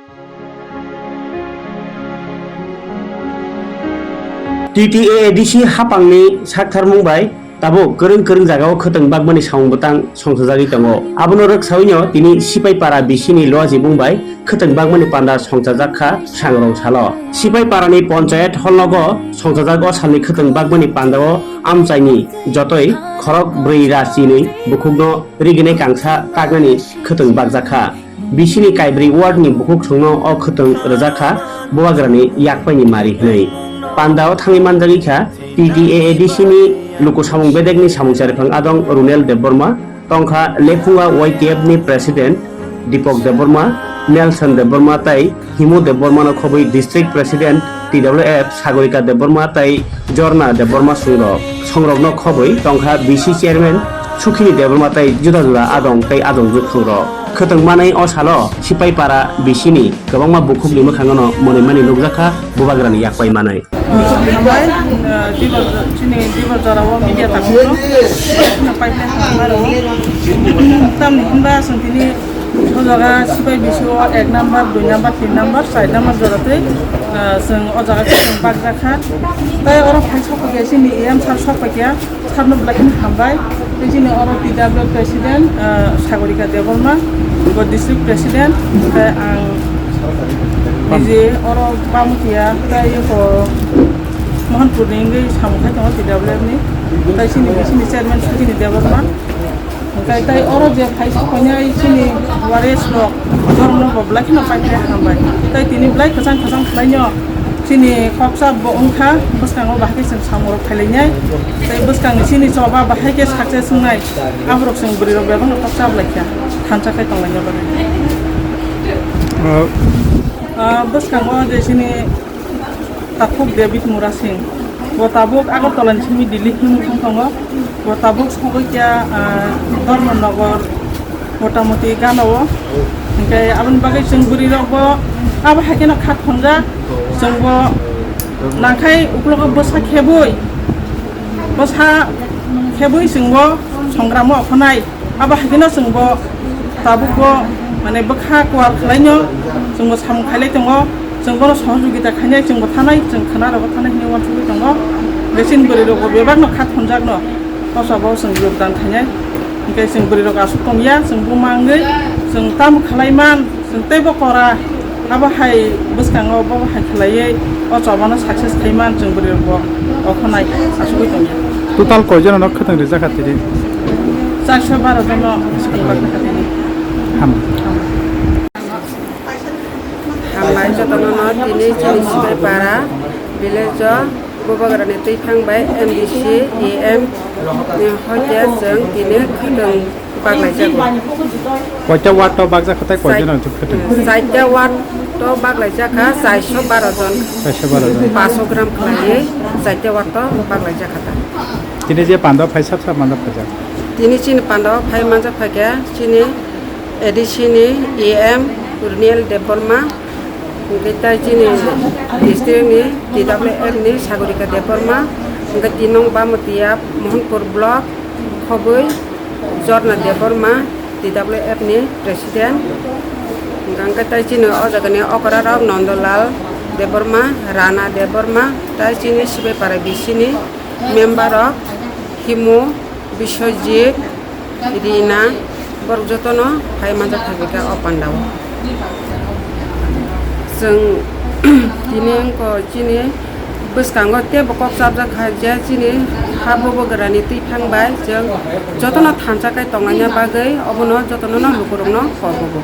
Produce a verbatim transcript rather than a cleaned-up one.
T T A A D C hapangni saktharmung bai tabuk kwrwng kwrwng jagao khwtwng bakmani samung bwtang songchajagwi tongo. Abono rwksawino tini Sipaipara B C ni Luajibung bai khwtwng bakmani panda songchajak kha Sangrong salo. Sipaiparani Ponchayat hall nogo songchajak o salni khwtwng bakmani pandao amchaini jotoi khorok brwi ra chinwi bukhukno riginai kangsa taknani khwtwng bakjak kha. B C ni kaibrwi ward ni bukhuk songno o khwtwng rwjak kha Bubagrani yakpaini mari hwnwi. Pandao thangwi manjagwi kha T T A A D C ni luku samung bedekni samung chariphang adong Runel Debbarma, tongkha Lephunga Y T F ni President Deepak Debbarma, Nelson Debbarma tei Himu Debbarmano khobwi District President T W F Sagorika Debbarma tei Jorna Debbarma songrok. Songrokno khobwi tongkha B C Chairman Sukhini Debbarma tei juda juda adong tei adong jukthungrok. Khwtwng manai o salo Sipaipara B C ni kwbangma bukhukni mwkhangno mwnwi mani nukjakha Bubagrani yakpai manai. Hambai, eh, Dibor, chini Dibor jorao media takhukno, no pipeline hambai rwo. Tamni hinba chwng tini o jaga sipai B C o ek number, dui number, tin number, char number jora twi, eh, chwng o jaga khe chwng bakjakha. Tai oro phai sokphaikha chini E M sir sokphaikha. Sabno belai kheno hambai. Tei chini oro T W President, ah, Sagorika Debbarma, bo District President, tei ang niji oro Bamutiya, tei eko Mohanpur ni wngwi samung khai tongo T W F ni. Tei chini, chini Chairman Sujini Debbarma. Tei, tei oro je phai sokoinai chini warriors rok, borok no bo belai kheno pai khe hambai. Tei tini belai kwchang kwchang khlainw. Chini koksa bo wngkha, bwskango bahai khe chwng samung rok khailainai. Tei bwskangni chini choba bahai khe success wngnai. Aborok chwng bwrwi rok bebak no koksa blaikha. Thansa khai tonglaina bagwi. Ah, bwskango je chini takhuk David Murasing. Bo tabuk Agartala ni simi Delhi himwi thang tongo. Bo tabuk sogwi kya, ah, Dharmanagar. Motamoti gana o. Hingke aboni bagwi chwng bwrwi rok bo abo hai kheno kha thonjak. Chwng bo nangkhai uklogo bwsa khebwi, bwsa khebwi chwng bo songramo okhonai. Abo hai kheno chwng bo tabuk bo mane bwkha kuar khlaino chwng bo samung khailai tongo. Chwng bono sohojogita khainai, chwng bo thanai, chwng khwna rogo thanai hinwi uansugwi tongo. Hingke chini bwrwi rok bo bebak no kha thonjak no. Kosa bo chwng yogdan khainai. Hingke chwng bwrwi rok aswk tongya, chwng buma wngwi chwng tamo khlai man, chwng teibo kora. Abo hai bwskango bo hai khlaiwi o chobano success khai man, chwng bwrwi rok bo okhonai asugwi tongya. Total koi jona no khwtwng rijak kha tini? Charso baro jono khwtwng rijak kha tini. Ham. Hambai jotono no tini chini Sipaipara village o Bubagrani twiphang bai M D C, E M, eh, hoite chwng tini khwtwng baglaijago. Koita ward o bakjak kha tei koi Chai-, jona chwng khwtwng? Chaita ward o baglaijakha chairso baro jon. Chairso baro jon. Paso gram khlaiwi chaita ward o baglaijakha ta. Tini je panda phai sab sab manda phaijak? Tini chini panda o phai manjak phaikha chini A D C ni E M Runiel Debbarma, hingke tai chini district ni T W F ni Sagorika Debbarma, hingke tinong Bamatiya Mohanpur block, khobwi Jorna Debbarma, T W F ni president, hingke tai chini o jaga ni okra rok Nondolal Debbarma, Rana Debbarma, tai chini Sibaipara B C ni member rok Himu, Biswajit, Rina, borok jotono phai manjak phaikha o pandao. Chwng tini wngkha chini bwskango teibo kok chapjak kha je chini ha Bubagrani twiphang bai chwng jotono thansa khai tonglaina bagwi obono jotono no lukurokno kok rwgo.